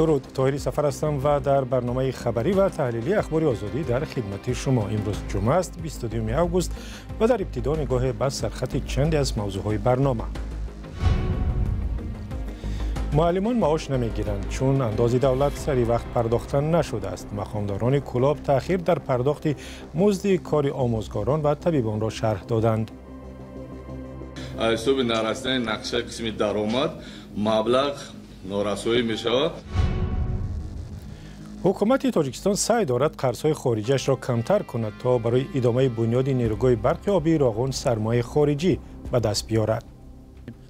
Дуруд, Тоҳири Сафар ҳастам ва дар барномаи хабарӣ ва таҳлилии Ахбори Озодӣ дар хидмати шумо. Имрӯз ҷумъа аст, 22 август, ва дар ибтидо нигоҳе ба сархати чанде аз мавзӯъҳои барнома. Муаллимон маош намегиранд, чун андози давлат сари вақт пардохта нашудааст. Мақомдорони Кӯлоб таъхир дар пардохти музди кори омӯзгорон ва табибонро шарҳ доданд. Аз ҳисоби нарасидани нақшаи қисми даромад маблағ норасоӣ мешавад. Ҳукумати Тоҷикистон саъй дорад қарзҳои хориҷиашро камтар кунад, то барои идомаи бунёди нерӯгоҳи барқи обии Роғун сармояи хориҷӣ ба даст биёрад.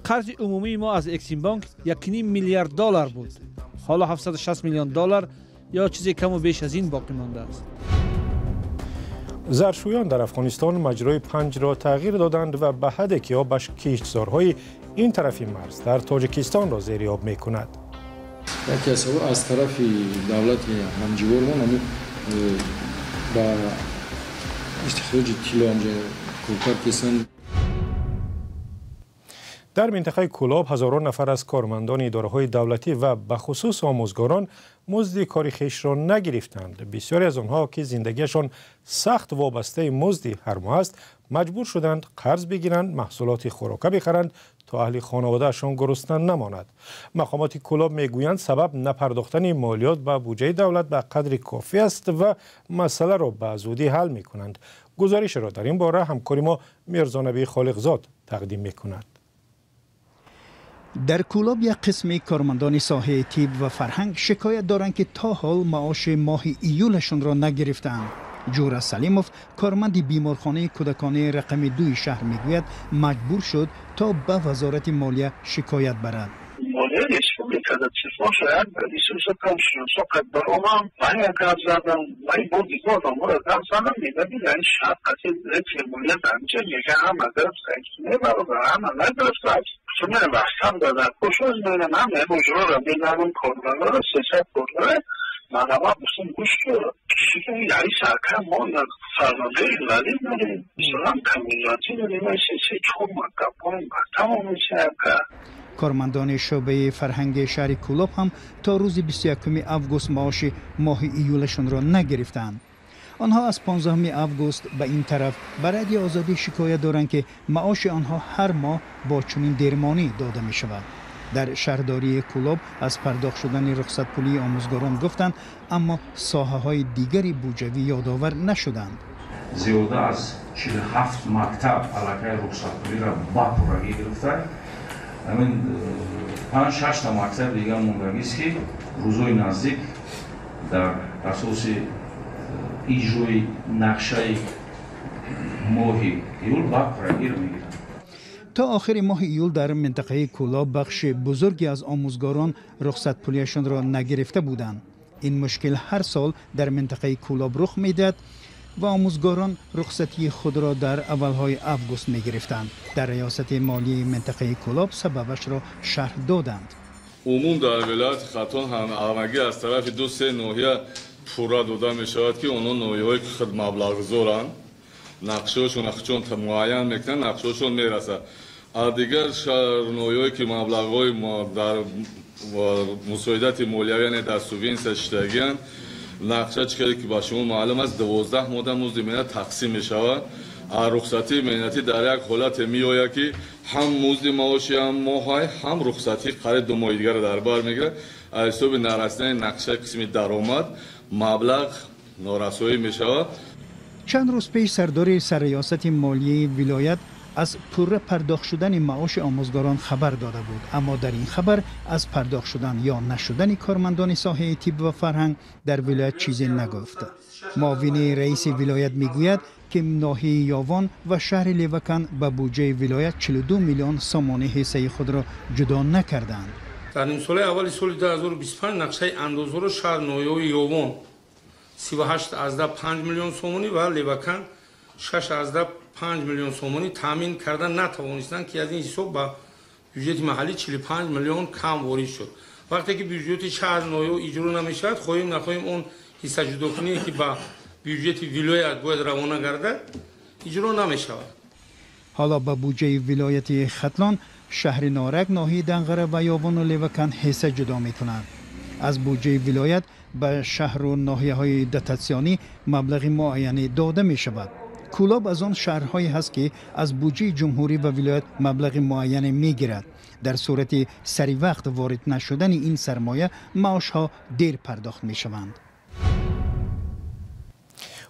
Қарзи умумии мо аз Эксимбонк 1,5 миллиард доллар буд. Ҳоло 760 миллион доллар ё чизе каму беш аз ин боқӣ мондааст. Заршӯён дар Афғонистон маҷрои Панҷро тағйир доданд ва ба ҳадде ки обаш киштзорҳои ин тарафи марз дар Тоҷикистонро зери об мекунад. Яке аз сабаб аз тарафи давлати ҳамҷивормон ҳамин ба истихроҷи тилло ҳамҷа коркард кесанд. Дар минтақаи Кӯлоб ҳазорон нафар аз кормандони идораҳои давлатӣ ва бахусус омӯзгорон музди кори хешро нагирифтанд. Бисёре аз онҳо, ки зиндагиашон сахт вобастаи музди ҳар моҳ аст, маҷбур шуданд қарз бигиранд, маҳсулоти хӯрока бихаранд, то аҳли хонаводаашон гурусна намонад. Мақомоти Кӯлоб мегӯянд, сабаб напардохтани молиёт ба буҷаи давлат ба қадри кофӣ аст ва масъаларо ба зудӣ ҳал мекунанд. Гузоришро дар ин бора ҳамкори мо Мирзонабӣ Холиқзод тақдим мекунад. Дар Кӯлоб як қисми кормандони соҳаи тиб ва фарҳанг шикоят доранд, ки то ҳол маоши моҳи июлашонро нагирифтаанд. Ҷура Салимов, корманди беморхонаи кӯдаконаи рақами 2 шаҳр, мегӯяд, маҷбур шуд, то ба Вазорати молия шикоят барад. Молияи республика дар телефон шояд ресурса кам шиносо қад баромам вая гап задам, вай бо дигар одаморо гап задам, мега ин шаҳр қати директори молия дар инҷа мега ҳама гирифта, не бародар, ҳама нагирифтааст. Чунин вақтам дар кошоз мерам, ҳама муҷроро медарам, коргароро 300 коргаре мадама гуфтам, гӯш киши раис ака, мо фарзандаи ғариб дорем, мисолан камбизоатӣ дорем, се чор мактабҳои мактаб меса ака. Кормандони шӯъбаи фарҳанги шаҳри Кӯлоб ҳам то рӯзи 21 август маоши моҳи июлашонро нагирифтаанд. Онҳо аз 15 август ба ин тараф ба Радиои Озодӣ шикоят доранд, ки маоши онҳо ҳар моҳ бо чунин дермонӣ дода мешавад. Дар шаҳрдории Кӯлоб аз пардохт шудани рухсатпулии омӯзгорон гуфтанд, аммо соҳаҳои дигари буҷавӣ ёдовар нашуданд. Зиёда аз 47 мактаб аллакай рухсатпулиро ба пуррагӣ гирифта, ҳамин панҷ шашта мактаб дигар мондагист, ки рӯзҳои наздик дар асоси иҷрои нақшаи моҳи июл ба пуррагиро мегиранд. То охири моҳи июл дар минтақаи Кӯлоб бахши бузурге аз омӯзгорон рухсатпулиашонро нагирифта буданд. Ин мушкил ҳар сол дар минтақаи Кӯлоб рух медиҳад ва омӯзгорон рухсатии худро дар аввалҳои август мегирифтанд. Дар риёсати молии минтақаи Кӯлоб сабабашро шарҳ доданд. Умум дар вилояти Хатлон ҳамагӣ аз тарафи ду се ноҳия пурра дода мешавад, ки онҳо ноҳияҳое ки худ маблағгузоранд, нақшаҳошон чун муайян мекунанд, нақшаҳошон мерасад. Аз дигар ноҳияҳое ки маблағҳои дар мусоидати молиявӣ, яъне дар субвенсия шидагианд, нақша чӣ хеле ки ба шумо маълум аст, 12 моҳда музди меҳнат тақсим мешавад. Аз рухсатии меҳнатӣ дар як ҳолате меояд, ки ҳам музди маоши ҳам моҳай, ҳам рухсатӣ қариб 2 моҳи дигарро дар бар мегирад. Аз ҳисоби нарасидани нақшаи қисми даромад маблағ норасоӣ мешавад. Чанд рӯз пеш сардори сарриёсати молияи вилоят аз пурра пардохт шудани маоши омӯзгорон хабар дода буд, аммо дар ин хабар аз пардохт шудан ё нашудани кормандони соҳаи тиб ва фарҳанг дар вилоят чизе нагуфт. Муовини раиси вилоят мегӯяд, ки ноҳияи Ёвон ва шаҳри Левакан ба буҷаи вилоят 42 миллион сомонӣ ҳиссаи худро ҷудо накарданд. Дар нимсолаи аввали соли 2025 нақшаи андозҳоро шаҳр ноҳияҳои Ёвон 38,5 миллион сомонӣ ва Левакан 6,5 миллион сомонӣ таъмин карда натавонистанд, ки аз ин ҳисоб ба бюҷети маҳаллӣ 45 миллион кам ворид шуд. Вақте ки бюҷети шаҳр ноҳияҳо иҷро намешавад, хоҳем нахоҳем, он ҳиссаҷудокуние ки ба бюҷети вилоят бояд равона гардад, иҷро намешавад. Ҳоло ба буҷаи вилояти Хатлон шаҳри Норак, ноҳияи Данғара ва Ёвону Левакан ҳисса ҷудо мекунанд. Аз буҷаи вилоят ба шаҳру ноҳияҳои дотатсионӣ маблағи муайяне дода мешавад. Кӯлоб аз он шаҳрҳое ҳаст, ки аз буҷаи ҷумҳурӣ ва вилоят маблағи муайяне мегирад. Дар сурати сари вақт ворид нашудани ин сармоя, маошҳо дер пардохт мешаванд.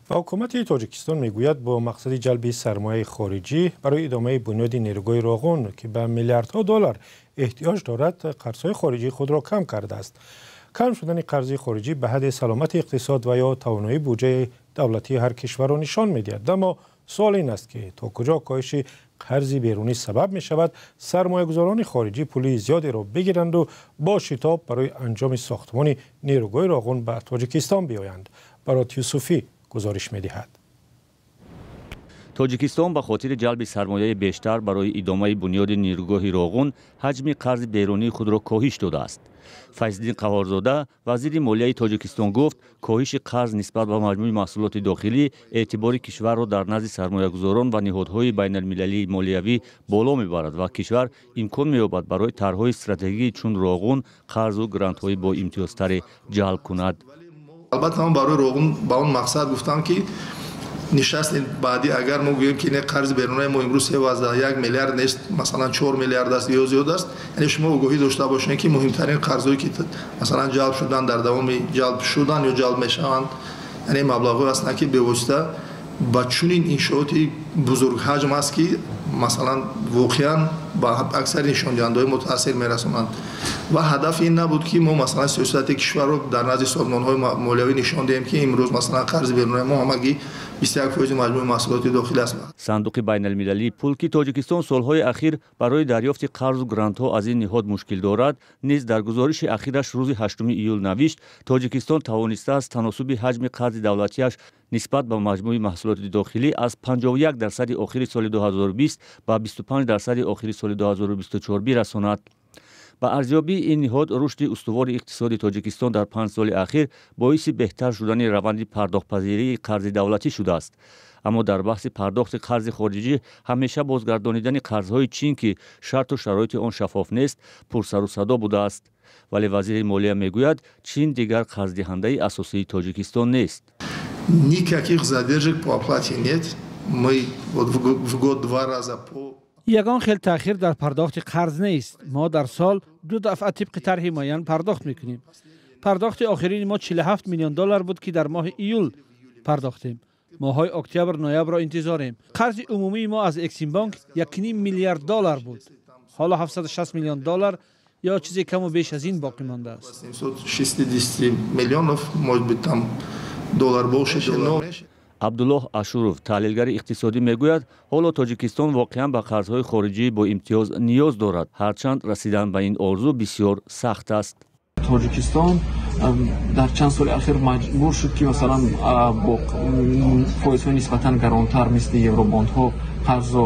Ва ҳукумати Тоҷикистон мегӯяд, бо мақсади ҷалби сармояи хориҷӣ барои идомаи бунёди нерӯгоҳи Роғун, ки ба миллиардҳо доллар эҳтиёҷ дорад, қарзҳои хориҷии худро кам кардааст. Кам шудани қарзи хориҷӣ ба ҳадди саломати иқтисод ва ё тавоноии буҷаи давлатии ҳар кишварро нишон медиҳад. Аммо суол ин аст, ки то куҷо коҳиши қарзи берунӣ сабаб мешавад сармоягузорони хориҷӣ пули зиёдеро бигиранду бо шитоб барои анҷоми сохтмони нерӯгоҳи Роғун ба Тоҷикистон биёянд. Барот Юсуфӣ гузориш медиҳад. Тоҷикистон ба хотири ҷалби сармояи бештар барои идомаи бунёди нерӯгоҳи Роғун ҳаҷми қарзи берунии худро коҳиш додааст. Файзиддин Қаҳорзода, вазири молияи Тоҷикистон, гуфт, коҳиши қарз нисбат ба маҷмӯи маҳсулоти дохилӣ эътибори кишварро дар назди сармоягузорон ва ниҳодҳои байналмилалии молиявӣ боло мебарад ва кишвар имкон меёбад барои тарҳҳои стратегӣ чун Роғун қарзу грантҳои бо имтиёзтаре ҷалб кунад. Албатта, ман барои Роғун ба он мақсад гуфтам, ки нишасти баъдӣ, агар мо гӯем, ки не, қарзи берунаи мо имрӯз 3,1 миллиард нест, масалан, 4 миллиард аст ё зиёд аст, яъне шумо огоҳӣ дошта бошед, ки муҳимтарин қарзҳое, ки масалан ҷалб шудан, дар давоми ҷалб шудан ё ҷалб мешаванд, яъне маблағҳое ҳастанд, ки бевосита ба чунин иншооти бузургҳаҷм аст, ки масалан воқеан ба аксари нишондиҳандаҳои мо таъсир мерасонанд. Ва ҳадаф ин набуд, ки мо масалан сиёсати кишварро дар назди созмонҳои молиявӣ нишон диҳем, ки имрӯз масалан қарзи берунаи мо ҳамагӣ 21% маҷмӯи маҳсулоти дохилӣ аст. Сандуқи байналмилалии пул, ки Тоҷикистон солҳои ахир барои дарёфти қарзу грантҳо аз ин ниҳод мушкил дорад, низ дар гузориши ахираш рӯзи 8 июл навишт, Тоҷикистон тавонистааст таносуби ҳаҷми қарзи давлатиаш нисбат ба маҷмӯи маҳсулоти дохилӣ аз 51% охири соли 2020 ба 25% охири соли 2024 бирасонад. Ба арзёбии ин ниҳод, рушди устувори иқтисоди Тоҷикистон дар 5 соли ахир боиси беҳтар шудани раванди пардохтпазирии қарзи давлатӣ шудааст. Аммо дар баҳси пардохти қарзи хориҷӣ ҳамеша бозгардонидани қарзҳои Чин, ки шарту шароити он шаффоф нест, пурсару садо будааст. Вале вазири молия мегӯяд, Чин дигар қарздиҳандаи асосии Тоҷикистон нест. Никаких задержек по оплате нет. Мы вот в год два раза по Ягон хел таъхир дар пардохти қарз нест. Мо дар сол ду дафъа тибқи тарҳи муайян пардохт мекунем. Пардохти охирини мо 47 миллион доллар буд, ки дар моҳи июл пардохтем. Моҳҳои октябр, ноябрро интизорем. Қарзи умумии мо аз Эксимбонк 1,5 миллиард доллар буд. Ҳоло 760 миллион доллар ё чизе каму беш аз ин боқӣ мондааст. 760 миллионов, может быть, там доллар больше, но Абдуллоҳ Ашуров, таҳлилгари иқтисодӣ, мегӯяд, ҳоло Тоҷикистон воқеан ба қарзҳои хориҷӣ бо имтиёз ниёз дорад, ҳарчанд расидан ба ин орзу бисёр сахт аст. Тоҷикистон дар чанд соли ахир маҷбур шуд, ки масалан бо фоизҳои нисбатан гаронтар, мисли евробондҳо, қарзро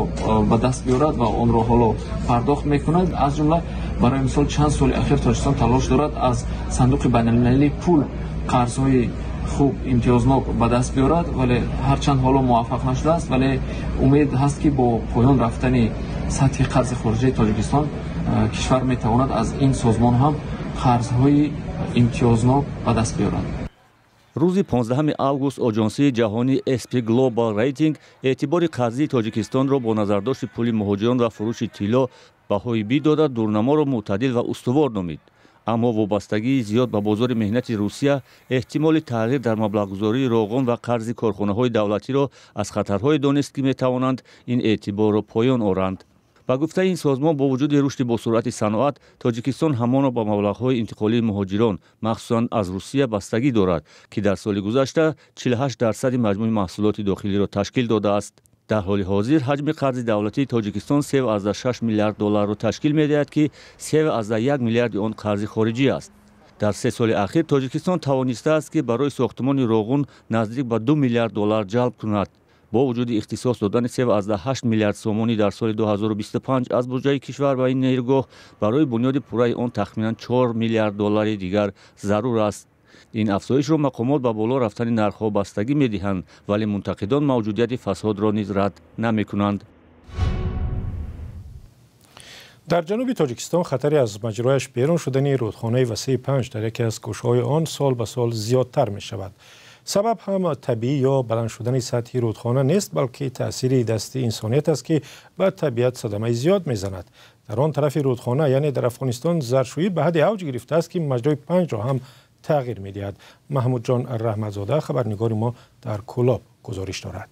ба даст биёрад ва онро ҳоло пардохт мекунад. Аз ҷумла, барои мисол, чанд соли ахир Тоҷикистон талош дорад аз Сандуқи байналмилалии пул қарзҳои хуб, имтиёзнок ба даст биёрад, вале ҳарчанд ҳоло муваффақ нашудааст, вале умед ҳаст, ки бо поён рафтани сатҳи қарзи хориҷии Тоҷикистон кишвар метавонад аз ин созмон ҳам қарзҳои имтиёзнок ба даст биёрад. Рӯзи 15 август оҷонсии ҷаҳонӣ SP Global Rating эътибори қарзии Тоҷикистонро бо назардошти пули муҳоҷирон ва фурӯши тилло баҳои B дода, дурнаморо мӯътадил ва устувор номид. Аммо вобастагии зиёд ба бозори меҳнати Русия, эҳтимоли тағйир дар маблағгузории Роғун ва қарзи корхонаҳои давлатиро аз хатарҳое донист, ки метавонанд ин эътиборро поён оранд. Ба гуфтаи ин созмон, бо вуҷуди рушди босуръати саноат, Тоҷикистон ҳамоно ба маблағҳои интиқолии муҳоҷирон, махсусан аз Русия, бастагӣ дорад, ки дар соли гузашта 48% маҷмӯи маҳсулоти дохилиро ташкил додааст. Дар ҳоли ҳозир ҳаҷми қарзи давлатии Тоҷикистон 3,6 миллиард долларро ташкил медиҳад, ки 3,1 миллиарди он қарзи хориҷӣ аст. Дар 3 соли ахир Тоҷикистон тавонистааст, ки барои сохтмони Роғун наздик ба 2 миллиард доллар ҷалб кунад. Бо вуҷуди ихтисос додани 3,8 миллиард сомонӣ дар соли 2025 аз буҷаи кишвар ба ин нерӯгоҳ, барои бунёди пурраи он тахминан 4 миллиард доллари дигар зарур аст. Ин афзоишро мақомот ба боло рафтани нархҳо бастагӣ медиҳанд, вале мунтақидон мавҷудияти фасодро низ рад намекунанд. Дар ҷануби Тоҷикистон хатари аз маҷрояш берун шудани рудхонаи васеи Панҷ дар яке аз гӯшаҳои он сол ба сол зиёдтар мешавад. Сабаб ҳам табиӣ ё баланд шудани сатҳи рудхона нест, балки таъсири дасти инсоният аст, ки ба табиат садамаи зиёд мезанад. Дар он тарафи рудхона, яъне дар Афғонистон, заршӯӣ ба ҳадди авҷ гирифтааст, ки маҷрои Панҷро ҳам тағйир медиҳад. Маҳмудҷон Раҳматзода, хабарнигори мо дар Кӯлоб, гузориш дорад.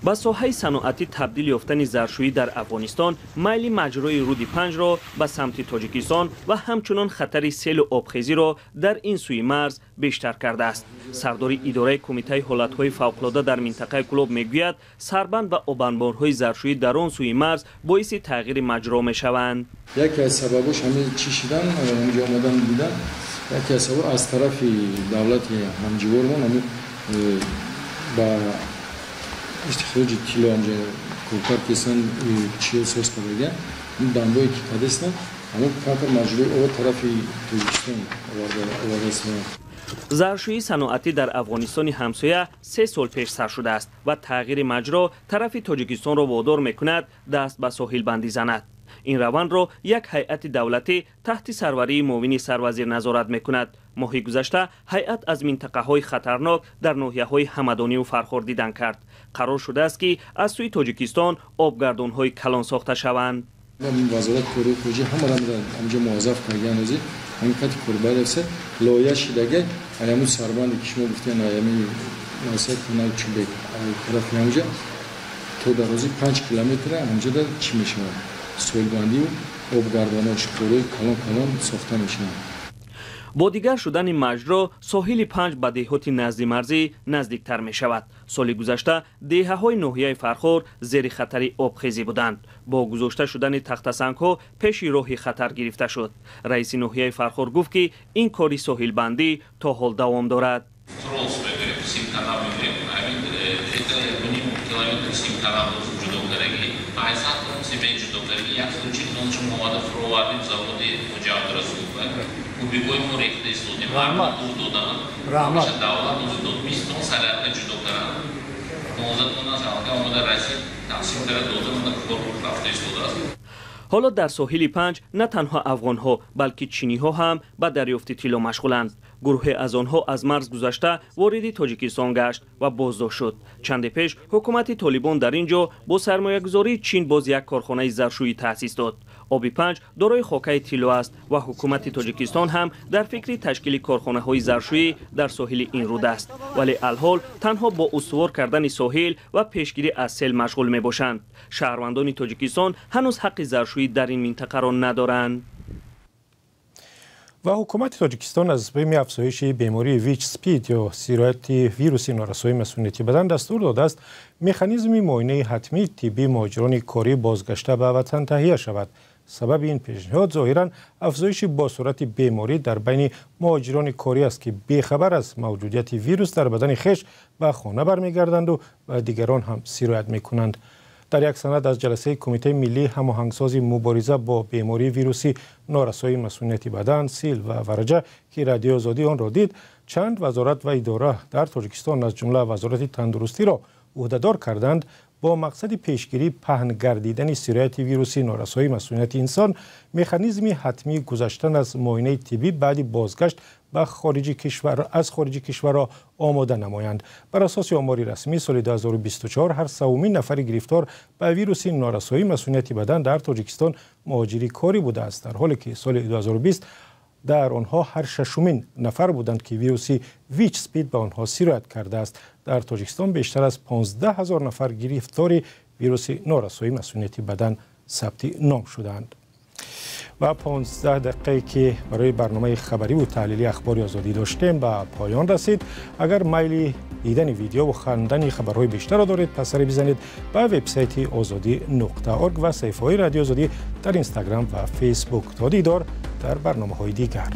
Ба соҳаи саноатӣ табдил ёфтани заршӯӣ дар Афғонистон майли маҷрои руди Панҷро ба самти Тоҷикистон ва ҳамчунон хатари селу обхезиро дар ин сӯи марз бештар кардааст. Сардори идораи Кумитаи ҳолатҳои фавқулода дар минтақаи Кӯлоб мегӯяд, сарбанд ва обанборҳои заршӯӣ дар он сӯи марз боиси тағйири маҷро мешаванд. Яке аз сабабош ҳамин чӣ шидан, ҳаминҷо омадан дидан, яке аз сабаб аз тарафи давлати ҳамҷивормон ҳамин ба истихроҷи тилло ҳамҷа коркар кесан, чиё соз кардагиан, дамбое ки кадестан, ҳамон камтар маҷрои об тарафи Тоҷикистон овардаистанд. Заршӯии саноатӣ дар Афғонистони ҳамсоя 3 сол пеш сар шудааст ва тағйири маҷро тарафи Тоҷикистонро водор мекунад даст ба соҳилбандӣ занад. Ин равандро як ҳайати давлатӣ таҳти сарварии муовини сарвазир назорат мекунад. Моҳи гузашта ҳайат аз минтақаҳои хатарнок дар ноҳияҳои Ҳамадониву Фархор дидан кард. Қарор шудааст, ки аз сӯи Тоҷикистон обгардонҳои калон сохта шаванд. Вазорати корҳои хориҷӣ ҳамаро ҳамҷо муваззаф кардагиан, ҳозир ҳамин қати корбар аст, лоиҳа шидаги ҳамун сарбанде ки шумо гуфтен, ҳамин муассисаи канали Чӯбек тарафи ҳамҷа то дарози 5 километра ҳамҷода чӣ мешавад, соҳилбандию обгардонҳо, корҳои калон калон сохта мешаванд. Бо дигар шудани маҷро соҳили Панҷ ба деҳоти наздимарзӣ наздиктар мешавад. Соли гузашта деҳаҳои ноҳияи Фархор зери хатари обхезӣ буданд. Бо гузошта шудани тахтасангҳо пеши роҳи хатар гирифта шуд. Раиси ноҳияи Фархор гуфт, ки ин кори соҳилбандӣ то ҳол давом дорад. Трос мегӯем, симкана мегӯем, ҳамин где-то 1,5 километр симкана ҷудо кардагӣ, 500 тонн цемент ҷудо кардагӣ, 140 тоннашо мо омада фуровардем заводи Хоҷа Абдурасулов. Кубикои мо рехта истодем, мардум додан, ҳамеша давлат ӯзи дод, 20 тонн солярка ҷудо карданд, 15 тоннаш аллакай омада расид, тақсим карда дода, омада кор рафта истодааст. Ҳоло дар соҳили Панҷ на танҳо афғонҳо, балки чиниҳо ҳам ба дарёфти тилло машғуланд. Гурӯҳе аз онҳо аз марз гузашта вориди Тоҷикистон гашт ва боздошт шуд. Чанде пеш ҳукумати Толибон дар ин ҷо бо сармоягузории Чин боз як корхонаи заршӯӣ таъсис дод. Оби Панҷ дорои хокаи тилло аст ва ҳукумати Тоҷикистон ҳам дар фикри ташкили корхонаҳои заршӯӣ дар соҳили ин руд аст, вале алҳол танҳо бо устувор кардани соҳил ва пешгирӣ аз сел машғул мебошанд. Шаҳрвандони Тоҷикистон ҳанӯз ҳаққи заршӯӣ дар ин минтақаро надоранд. Ва ҳукумати Тоҷикистон аз бими афзоиши бемории ВИЧ СПИД ё сирояти вируси норасоии масунияти бадан дастур додааст, механизми муоинаи ҳатмии тиббии муҳоҷирони корӣ бозгашта ба ватан таҳия шавад. Сабаби ин пешниҳод зоҳиран афзоиши босуръати беморӣ дар байни муҳоҷирони корӣ аст, ки бехабар аз мавҷудияти вирус дар бадани хеш ба хона бармегарданду ба дигарон ҳам сироят мекунанд. Дар як санад аз ҷаласаи Кумитаи миллии ҳамоҳангсози мубориза бо бемории вирусии норасоии масунияти бадан, сил ва вараҷа, ки Радиои Озодӣ онро дид, чанд вазорат ва идора дар Тоҷикистон, аз ҷумла Вазорати тандурустиро ӯҳдадор карданд, бо мақсади пешгирии паҳн гардидани сирояти вируси норасоии масунияти инсон механизми ҳатмии гузаштан аз муоинаи тиббӣ баъди бозгашт ба хориҷи кишвар аз хориҷи кишварро омода намоянд. Бар асоси омори расмӣ, соли 2024 ҳар севумин нафари гирифтор ба вируси норасоии масунияти бадан дар Тоҷикистон муҳоҷири корӣ будааст, дар ҳоле ки соли 2020 дар онҳо ҳар шашумин нафар буданд, ки вируси ВИЧ СПИД ба онҳо сироят кардааст. Дар Тоҷикистон бештар аз 15 ҳазор нафар гирифтори вируси норасоии масунияти бадан сабти ном шудаанд. Ва 15 дақиқае, ки барои барномаи хабариву таҳлили Ахбори Озодӣ доштем, ба поён расид. Агар майли дидани видео ва хондани хабарҳои бештарро доред, пас саре бизанед ба вебсайти озодӣ.орг ва саҳифаҳои Радиои Озодӣ дар Инстаграм ва Фейсбук. То дидор дар барномаҳои дигар.